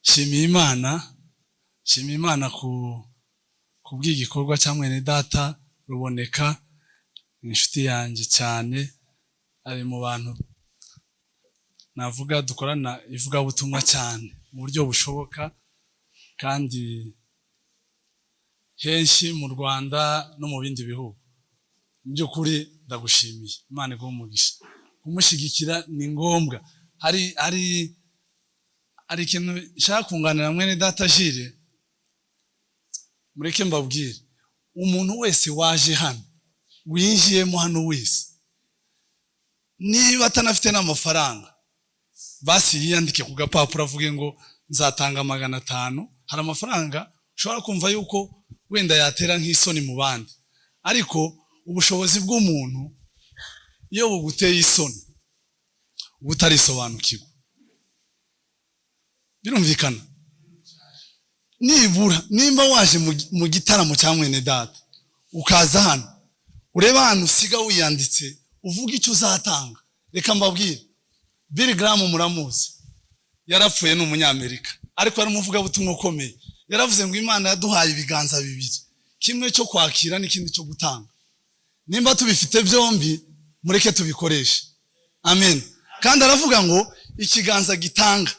Shimiye Imana, shimiye Imana ku bw'igikorwa cya mwene data Ruboneka, ni inshuti yanjye cyane, ari mu bantu navuga dukorana ivugabutumwa cyane mu buryo bushoboka, kandi henshi mu Rwanda no mu bindi bihugu. Mu by'ukuri ndagushimiye, Imana iguhe umugisha. Kumushyigikira ni ngombwa. Hari ikintu nshaka kunganira mwene data Jire. Mureke mbabwire, umuntu wese waje hano, winjiyemo hano wese, niba atanafite n'amafaranga, basi yiyandike ku gapapuro avuge ngo nzatanga 500. Hari amafaranga ushobora kumva yuko wenda yatera nk'isoni mu bandi, ariko ubushobozi bw'umuntu iyo buguteye isoni uba utarisobanukirwa. Birumvikana, nibura nimba waje mu gitaramo cya mwene data, ukaza hano, urebe ahantu usiga wiyanditse, uvuga icyo uzatanga. Reka mbabwire, Billy Graham muramuzi, yarapfuye, ni umunyamerika, ariko yari umuvugabutumwa ukomeye. Yaravuze ngo Imana yaduhaye ibiganza bibiri, kimwe cyo kwakira n'ikindi cyo gutanga. Nimba tubifite byombi, mureke tubikoreshe. Amen. Kandi aravuga ngo ikiganza gitanga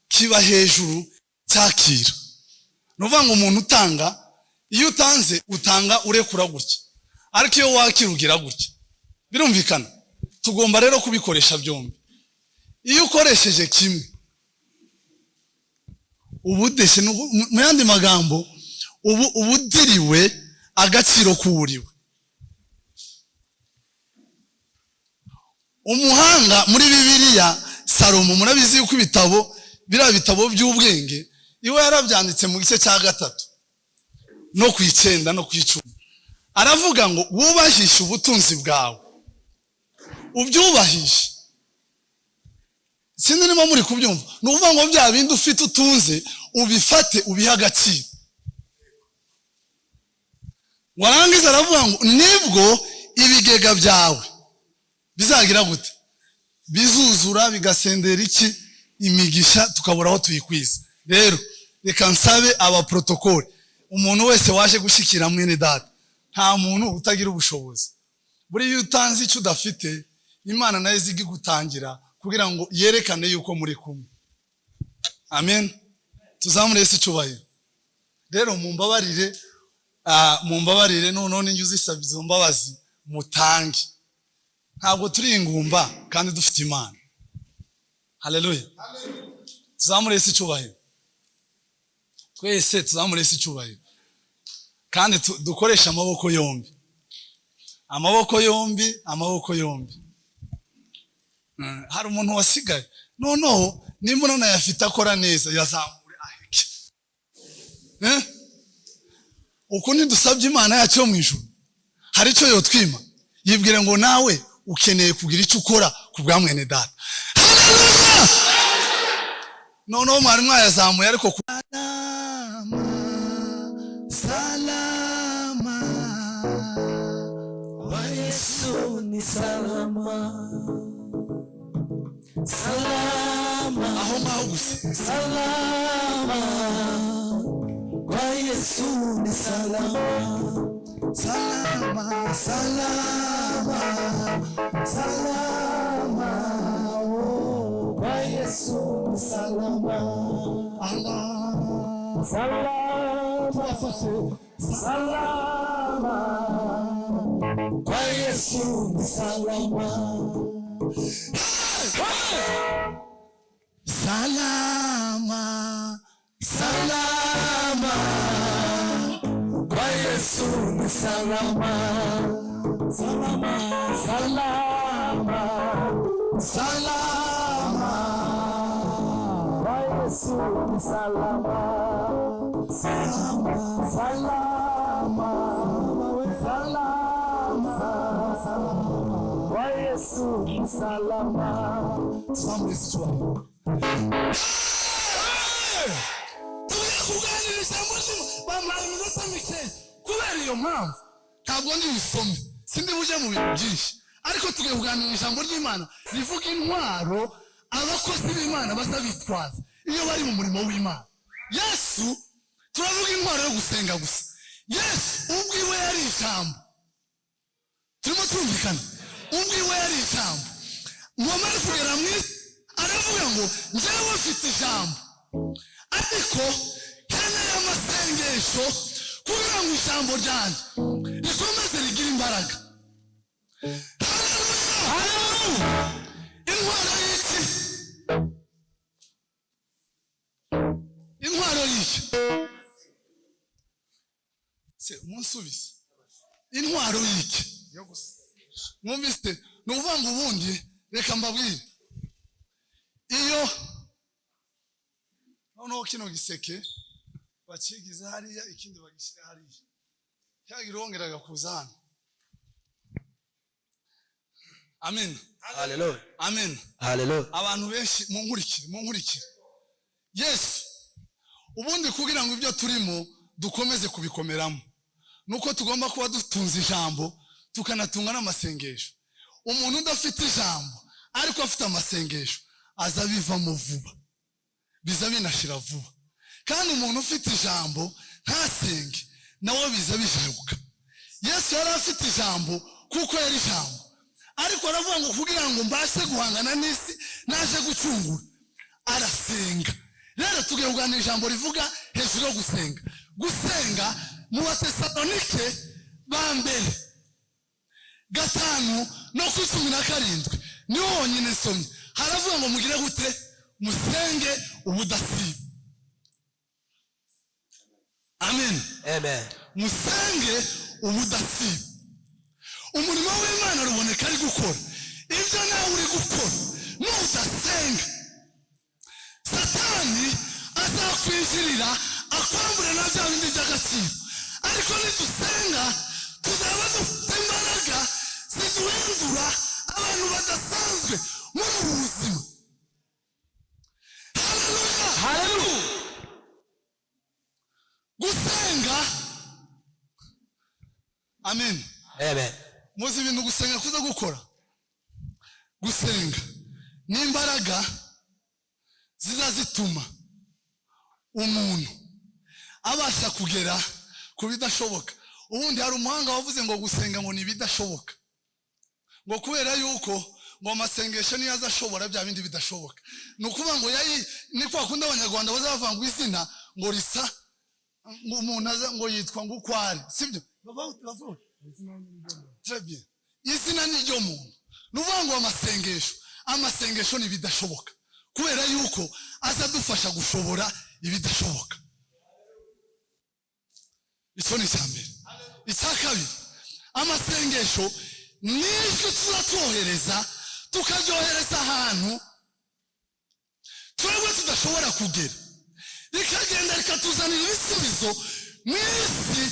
kiba hejuru cyakira. Ni ukuvuga ngo umuntu utanga, iyo utanze utanga urekura gutya, ariko iyo wakira ugira gutya. Birumvikana, tugomba rero kubikoresha byombi. Iyo ukoresheje kimwe ubudeshye, mu yandi magambo ubu ubudiriwe agaciro kuwuriwe. Umuhanga muri Bibiliya Salomo, murabizi yuko ibitabo biriya bitabo by'ubwenge iwe yarabyanditse mu gice cya 3 no ku 9 no ku 10, aravuga ngo wubahishe ubutunzi bwawe, ubyubahishe. Sinzi niba muri kubyumva. Ni ukuvuga ngo bya bindi ufite utunze ubifate ubihe agaciro. Warangiza aravuga ngo nibwo ibigega byawe bizagira gute? Bizuzura, bigasendera iki? Imigisha, tukabura aho tuyikwiza. Rero reka nsabe abaprotokole, umuntu wese waje gushyikira mwene data, nta muntu utagira ubushobozi. Buriya iyo utanze icyo udafite, Imana nayo iziga igutangira kugira ngo yerekane yuko muri kumwe. Amen. Tuzamure Yesu icyubahiro. Rero mumbabarire, mumbabarire, noneho ninjye uzisaba izo mbabazi, mutange. Ntabwo turi ingumba kandi dufite Imana. Haleluya. Tuzamure Yesu icyubahiro. Twese tuzamure Yesu icyubahiro. Kandi dukoreshe amaboko yombi. Amaboko yombi, amaboko yombi. Hari umuntu wasigaye. Noneho nimba unanayafite akora neza, yazamure aheke. Uko ntidusabye Imana yacu yo mu ijuru, hari icyo yotwima? Yibwire ngo nawe ukeneye kugira icyo ukora ku bwa mwene data. Haleluya! Noneho mwari mwayazamuye, ariko salama, salama Kwa Yesu ni salama, salama, aho ngaho gusa. Salama, kwa Yesu ni salama, salama, salama, salama, oh, kwa Yesu ni salama, Allah salama, salama, kwa Yesu ni salama. Salama, Salama, kwa Yesu ni salama, salama, salama, salama, kwa Yesu ni salama, salama, salama, salama, kwa Yesu ni salama. Tuzamure Yesu icyubahiro. Tugiye kuganira ijambo ry'Imana, bampaye iminota mike. Kubera iyo mpamvu ntabwo ndi busome, sindi bujye mu bintu byinshi, ariko tugiye kuganira ijambo ry'Imana rivuga intwaro abakozi b'Imana bazabitwaza. Iyo bari mu murimo w'Imana. Yesu, turavuga intwaro yo gusenga gusa. Yesu ubwiwe yari ijambo. Turimo turumvikana? Ubwiwe yari ijambo. Ngomara kugera mu isi, aravuga ngo njyewe mfite ijambo, ariko nkeneye amasengesho kugira ngo ijambo ryanjye rikomeze rigire imbaraga. Haleluya! Intwaro y'iki? Intwaro y'iki? Se munsubize, intwaro y'iki? Mwumvise? Ni ukuvuga ngo ubundi reka mbabwire, iyo noneho kino giseke bakigize hariya, ikindi bagishyira hariya, cyagira wongeraga kuza hano. Amen. Hallelujah. Amen. Hallelujah. Abantu benshi munkurikire, munkurikire. Yesu ubundi kugira ngo ibyo turimo dukomeze kubikomeramo, nuko tugomba kuba dutunze ijambo, tukanatunga n'amasengesho. Umuntu udafite ijambo ariko afite amasengesho aza bivamo vuba, biza binashira vuba. Kandi umuntu ufite ijambo ntasenge nawe biza bijabuka. Yesu yari afite ijambo kuko yari ijambo, ariko aravuga ngo kugira ngo mbashe guhangana n'isi naje gucungura, arasenga. Rero tugiye kuganira ijambo rivuga hejuru yo gusenga. Gusenga mu Batesalonike ba mbere 5:17 niho honyine nsomye, haravuga ngo mugire gute? Musenge ubudasiba. Amen. Amen. Musenge ubudasiba. Umurimo w'Imana ruboneka ari gukora ibyo nawe uri gukora. Nudasenga, Satani azakwinjirira akwambura na bya bindi by'agaciro. Ariko nidusenga tuzaba dufite imbaraga ziduhindura abantu badasanzwe muri ubu buzima. Haleluya! Hallelujah. Gusenga. Amen. Amen. Muzi ibintu gusenga kuza gukora? Gusenga ni imbaraga ziza zituma umuntu abasha kugera ku bidashoboka. Ubundi hari umuhanga wavuze ngo gusenga ngo ni ibidashoboka, ngo kubera yuko ngo amasengesho niyo azashobora bya bindi bidashoboka. Ni ukuvuga ngo yayi ni kwa kundi Abanyarwanda bazavuga ngo izina ngo risa, ngo umuntu aza ngo yitwa ngo uko ari, sibyo? Très bien. Izina ni ryo muntu. Ni ukuvuga ngo amasengesho ni ibidashoboka, kubera yuko azadufasha gushobora ibidashoboka. Icyo ni icya mbere. Icya kabiri, amasengesho ni ijwi tuzatwohereza, tukaryohereza ahantu twebwe tudashobora kugera, rikagenda rikatuzanira ibisubizo mu isi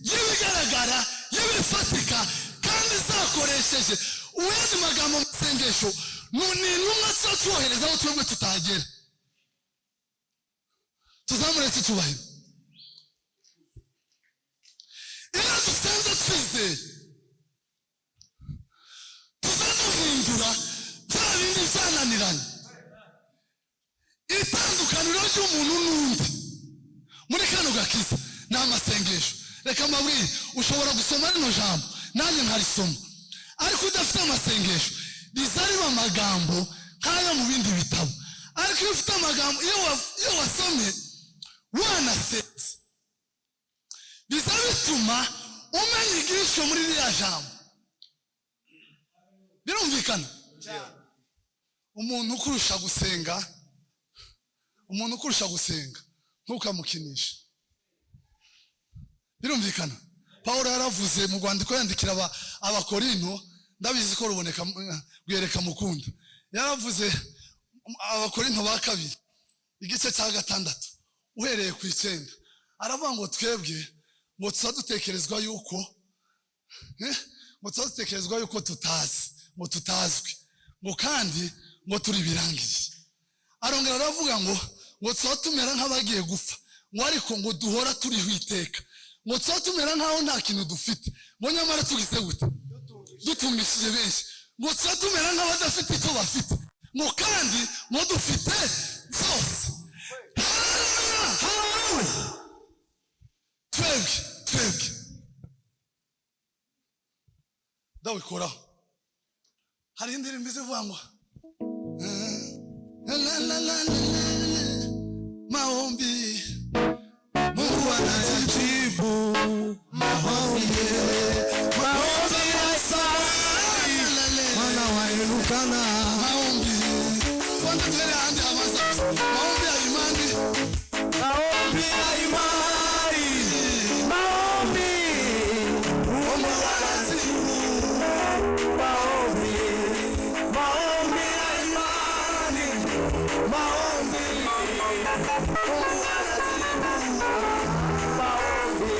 y'ibigaragara, y'ibifatika, kandi zakoresheje uwezi magambo. Amasengesho ni intumwa tuzatwohereza aho twebwe tutagera. Tuzamuretse icyubahiro. Iyo dusenze twizeye, tuzaduhindura bya bindi byananiranye. Itandukaniro ry'umuntu n'undi muri kano gakiza ni amasengesho. Reka mbabwire, ushobora gusoma rino jambo nanjye nkarisoma, ariko udafite amasengesho riza riba amagambo nk'ayo mu bindi bitabo. Ariko iyo ufite amagambo, iyo wasomye wanasenze, biza bituma umenya igihisho muri ririya jambo. Birumvikana? Umuntu ukurusha gusenga, umuntu ukurusha gusenga ntukamukinishe. Birumvikana? Paulo yaravuze mu rwandiko yandikira Abakorinto, ndabizi ko ruboneka rwereka mukunda. Yaravuze Abakorinto ba kabiri igice cya 6 uhereye ku 9, aravuga ngo twebwe ngo tuzadutekerezwa yuko ngo tuzadutekerezwa yuko tutazi, ngo tutazwi, ngo kandi ngo turi birangiriye. Arongera aravuga ngo tuzatumera nk'abagiye gupfa, ngo ariko ngo duhora turiho iteka, ngo tuzatumera nk'aho nta kintu dufite, ngo nyamara tugize gute? Dutungishije benshi. Ngo tuzatumera nk'abadafite icyo bafite, ngo kandi ngo dufite byose. Dawikoraho. Hari indirimbo izivuga ngo la la la la la la, maombi Mungu anajibu maombi, Maombi ya Samweli, mwana wa Elukana. Maombi kwanza tuhere ahandi habanza maombi ya imani. Maombi ya imani, maombi Mungu anajibu. Maombi, maombi ya imani, maombi Mungu anajibu. Maombi,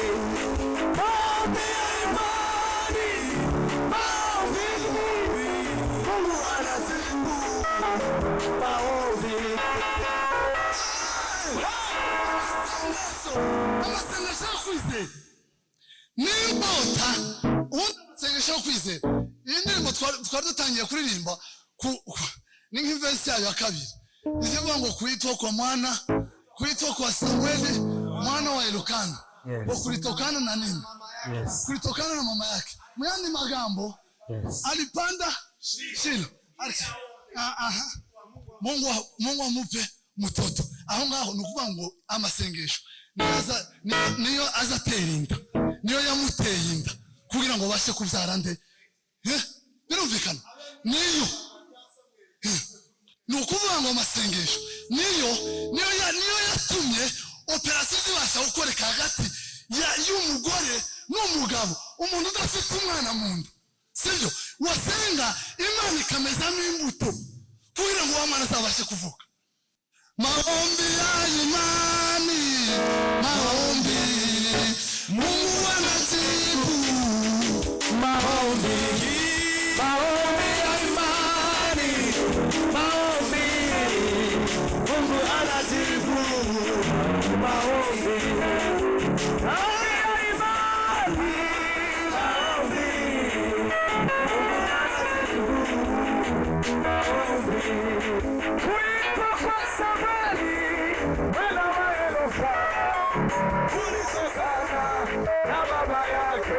maombi ya imani, maombi Mungu anajibu maombi. Amasengesho yo kwizera n'imbota. Ubundi amasengesho yo kwizera, iyi ndirimbo twari dutangiye kuririmba ni nk'i verse yayo ya kabiri izivuga ngo kuitwa kwa mwana, kuitwa kwa Samueli mwana wa Elukana ngo kulitokana na nini? Kulitokana na mama yake. Mu yandi magambo, alipanda Shilo. Aha. Mungu amupe mtoto. Aho ngaho ni ukuvuga ngo amasengesho niyo azatera inda, niyo yamuteye inda kugira ngo babashe kubyara nde? Eh, birumvikana niyo. Ni ukuvuga ngo amasengesho niyo yatumye opération zibasha gukoreka hagati y'umugore n'umugabo. Umuntu udafite umwana mu nda, sibyo, wasenga Imana ikamezamo imbuto kugira ngo wa mwana azabashe kuvuka. Maombi ya imani, maombi Mungu anajibu. Maombi, maombi ya imani, maombi Mungu anajibu maombi. Maombi ya imani, maombi Mungu anajibu maombi. Kuitwa kwa Samweli mwana wa Elukana kulitokana na baba yake.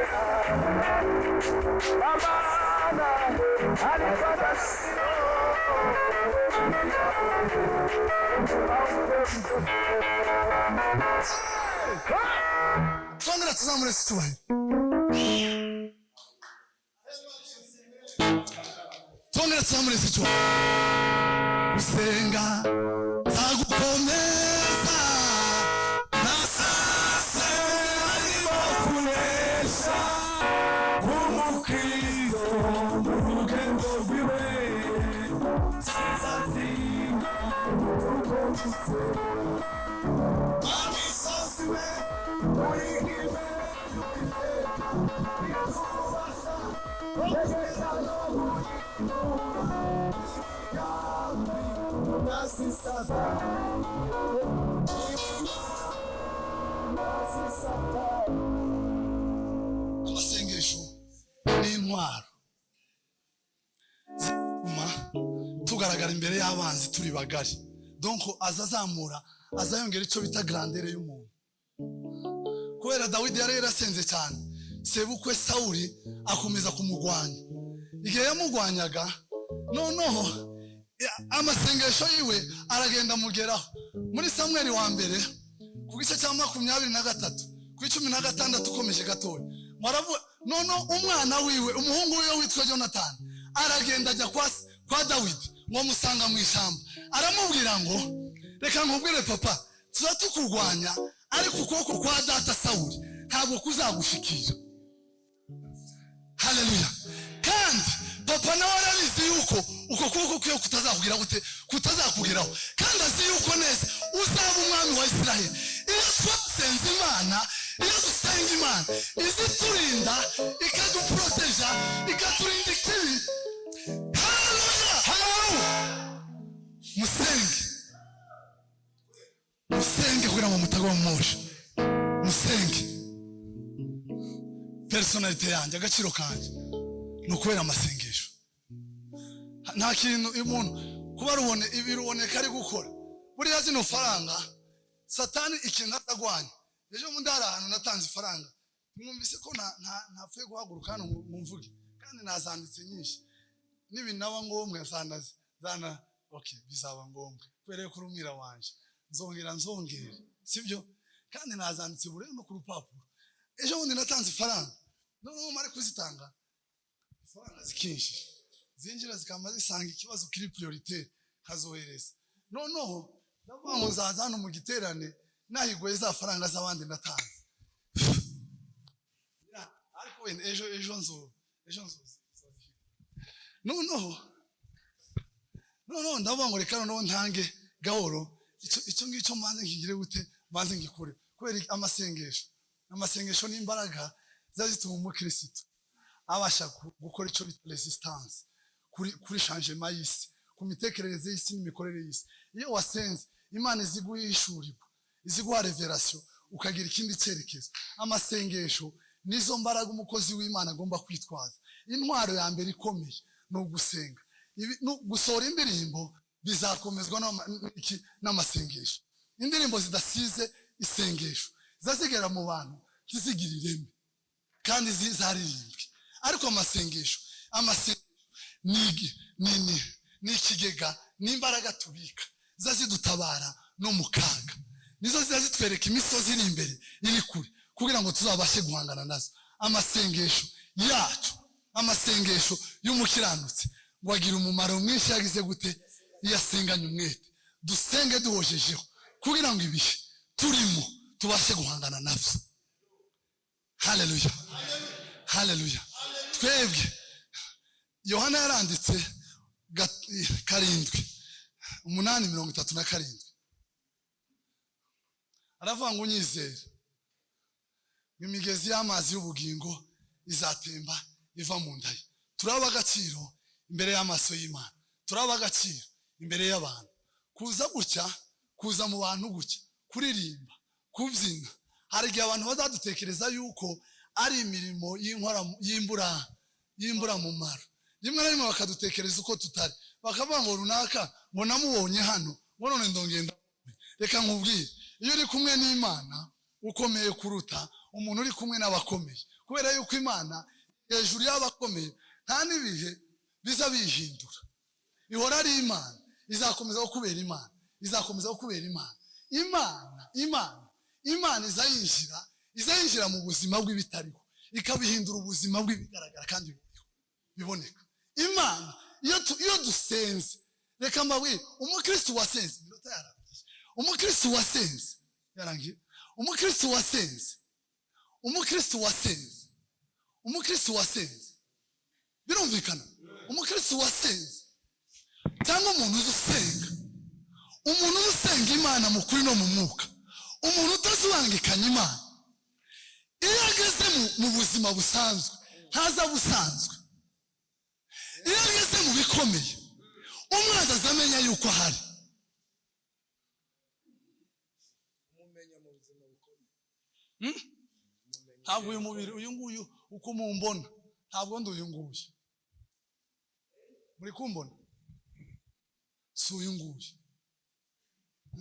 Mama Ana alipata Silo. Ampe mtoto. Twongera tuzamure icyubahiro, twongera tuzamure icyubahiro. Gusenga nzagukomeza na Sasa arimo kunesha nk'umukristo mu rugendo rwiwe, sinzatinya kuko mfite amisozi we muri ibe y'Uwiteka, tegeka no guhindura imigambi nasi Satani, nasi Satani. Amasengesho ni intwaro zituma tugaragara imbere y'abanzi turi bagari. Donc aza azamura, aza yongera icyo bita grandeur y'umuntu. Kubera Dawidi yari yarasenze cyane, sebukwe Sawuli akomeza kumugwanya. Igihe yamugwanyaga, noneho amasengesho yiwe aragenda amugeraho. Muri Samweli wa mbere ku gice cya 23 ku 16 ukomeje gatoya, noneho umwana wiwe, umuhungu wiwe witwa Jonathan, aragenda ajya kwa Dawidi ngo amusanga mu ishyamba, aramubwira ngo: "Reka nkubwire papa, tuza tukurwanya, ariko ukuboko kwa data Sawuli ntabwo kuzagushikira." Haleluya! Kandi papa nawe arabizi yuko uko kuboko kwiwe kutazakugira gute? Kutazakugeraho. Kandi azi yuko neza uzaba umwami wa Israheli. Iyo twasenze Imana, iyo dusenga Imana, iziturinda, ikaduproteja, ikaturinda ikibi. Haleluya, haleluya! Musenge, musenge kugira ngo mutagwa mu mosha. Musenge. Personnalité yanjye, agaciro kanjye ni ukubera amasengesho. Nta kintu umuntu kuba rubone ibi ruboneka ari gukora. Buriya zino faranga, Satani ikintu atagwanya. Ejo bundi hari ahantu natanze ifaranga, mwumvise ko ntapfuye guhaguruka hano ngo mvuge. Kandi Kandi nazanditse nyinshi, nibinaba ngombwa zana, okay, bizaba ngombwa kubera ko uri umwira wanje, nzongera nzongera, sibyo? Kandi nazanditse bure no ku rupapuro. Ejo bundi natanze ifaranga, noneho mare kuzitanga, ifaranga zikinshi zinjira, zikaba zisanga ikibazo kiri priorité, nkazohereza. Noneho ndavuga ngo nzaza hano mu giterane nahiguye za faranga z'abandi natanze. Ya, ariko wenda ejo nzo. Noneho ndavuga ngo reka noneho ntange gahoro icyo ngicyo, mbanze nkigire gute, mbanze ngikure, kubera amasengesho n'imbaraga ziba zituma umukirisitu abasha gukora icyo bita resistance kuri changement y'isi, ku mitekerereze y'isi n'imikorere y'isi. Iyo wasenze, Imana izi guhishurirwa, izi guha révélation, ukagira ikindi cyerekezo. Amasengesho nizo mbaraga umukozi w'Imana agomba kwitwaza. Intwaro ya mbere ikomeye ni ugusenga. Gusohora indirimbo bizakomezwa n'amasengesho. Indirimbo zidasize isengesho zazigera mu bantu ntizigire ireme kandi zaririmbwe. Ariko amasengesho ni ikigega n'imbaraga tubika, ziza zidutabara no mu kaga. Nizo ziza zitwereka imisozi iri imbere, iri kure, kugira ngo tuzabashe guhangana nazo. Amasengesho yacu, amasengesho y'umukiranutsi ngo agira umumaro mwinshi. Yagize gute? Iyo asenganye umwete. Dusenge duhojejeho kugira ngo ibihe turimo tubashe guhangana nabyo. Haleluya, haleluya! Twebwe Yohana yaranditse 7, 8, 37, aravuga ngo: "Unyizere, imigezi y'amazi y'ubugingo izatemba iva mu nda ye." Turaba agaciro imbere y'amaso y'Imana, turaba agaciro imbere y'abantu. Kuza gutya, kuza mu bantu gutya, kuririmba, kubyina, hari igihe abantu bazadutekereza yuko ari imirimo y'imburamumaro. Rimwe na rimwe bakadutekereza uko tutari, bakavuga ngo runaka ngo namubonye hano, ngo none ndongenda. Reka nkubwire, iyo uri kumwe n'Imana ukomeye kuruta umuntu uri kumwe n'abakomeye, kubera yuko Imana hejuru y'abakomeye, nta n'ibihe biza bihindura, ihora ari Imana, izakomeza kukubera Imana, izakomeza kukubera Imana. Imana iza yinjira mu buzima bw'ibitariho, ikabihindura ubuzima bw'ibigaragara kandi biriho, biboneka. Imana iyo dusenze, reka mbabwire, umukristo wasenze, iminota yarangiye, umukristo wasenze yarangiye, umukristo wasenze, umukristo wasenze, umukristo wasenze, birumvikana, umukristo wasenze cyangwa umuntu uzi usenga, umuntu uzi usenga Imana mu kuri no mu mwuka, umuntu utazibangikanya Imana, iyo ageze mu buzima busanzwe ntaza busanzwe. Iyo ageze mu bikomeye, umwanzi aza amenya yuko ahari. Umumenya mu buzima bukomeye. Ntabwo uyu mubiri, uyu nguyu uko mumbona, ntabwo ndi uyu nguyu muri kumbona, si uyu nguyu.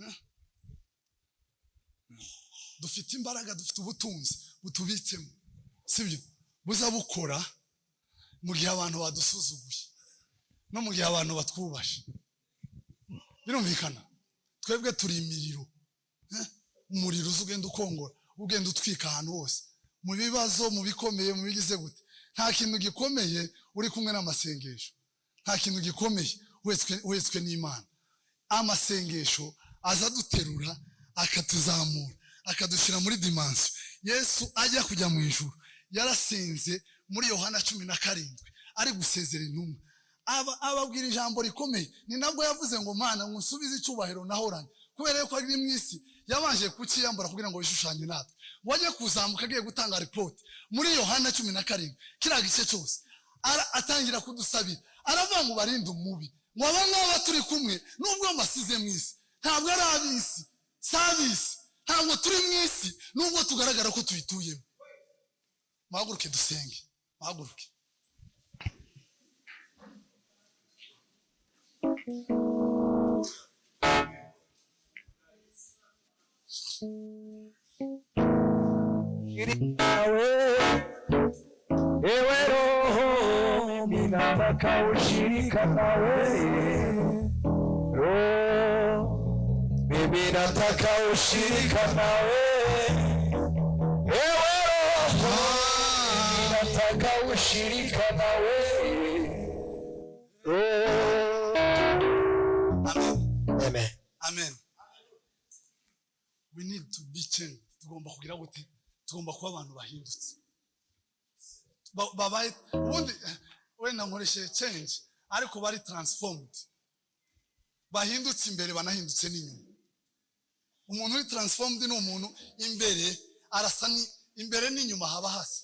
Eh? Dufite imbaraga, dufite ubutunzi butubitsemo, sibyo? Buza bukora mu gihe abantu badusuzuguye no mu gihe abantu batwubashe. Birumvikana, twebwe turi imiriro. Eh? Umuriro uza ugenda ukongora, ugenda utwika ahantu hose, mu bibazo, mu bikomeye, mu bigize gute. Nta kintu gikomeye uri kumwe n'amasengesho, nta kintu gikomeye uhetswe n'Imana. Amasengesho aza aduterura, akatuzamura, akadushyira muri dimension. Yesu ajya kujya mu ijuru yarasenze. Muri Yohana 17, ari gusezera intumwa, ababwira ijambo rikomeye. Ni nabwo yavuze ngo: "Mana, nsubize icyubahiro nahoranye." Kubera yuko ari mu isi, yabanje kukiyambura kugira ngo yishushanye natwe, ngo ajye kuzamuka agiye gutanga ripoti. Muri Yohana 17, kiriya gice cyose, atangira kudusabira, aravuga ngo: "Barinde umubi," ngo aba ngaba turi kumwe, nubwo mbasize mu isi, ntabwo ari ab'isi, si ab'isi, ntabwo turi mu isi nubwo tugaragara ko tuyituyemo. Muhaguruke dusenge, muhaguruke. Nawe, ewe roho. Nataka ushirika na wewe. Roho, mimi nataka ushirika na wewe. Ewe Roho, mimi nataka ushirika na wewe. Roho. Amen. Amen. Amen. We need to be changed. Tugomba kugira gute? Tugomba kuba abantu bahindutse. Babaye ubundi, wenda nkoresheje change, ariko bari transformed, bahindutse imbere, banahindutse n'inyuma. Umuntu uri transformed ni umuntu imbere arasa ni imbere n'inyuma haba hasa.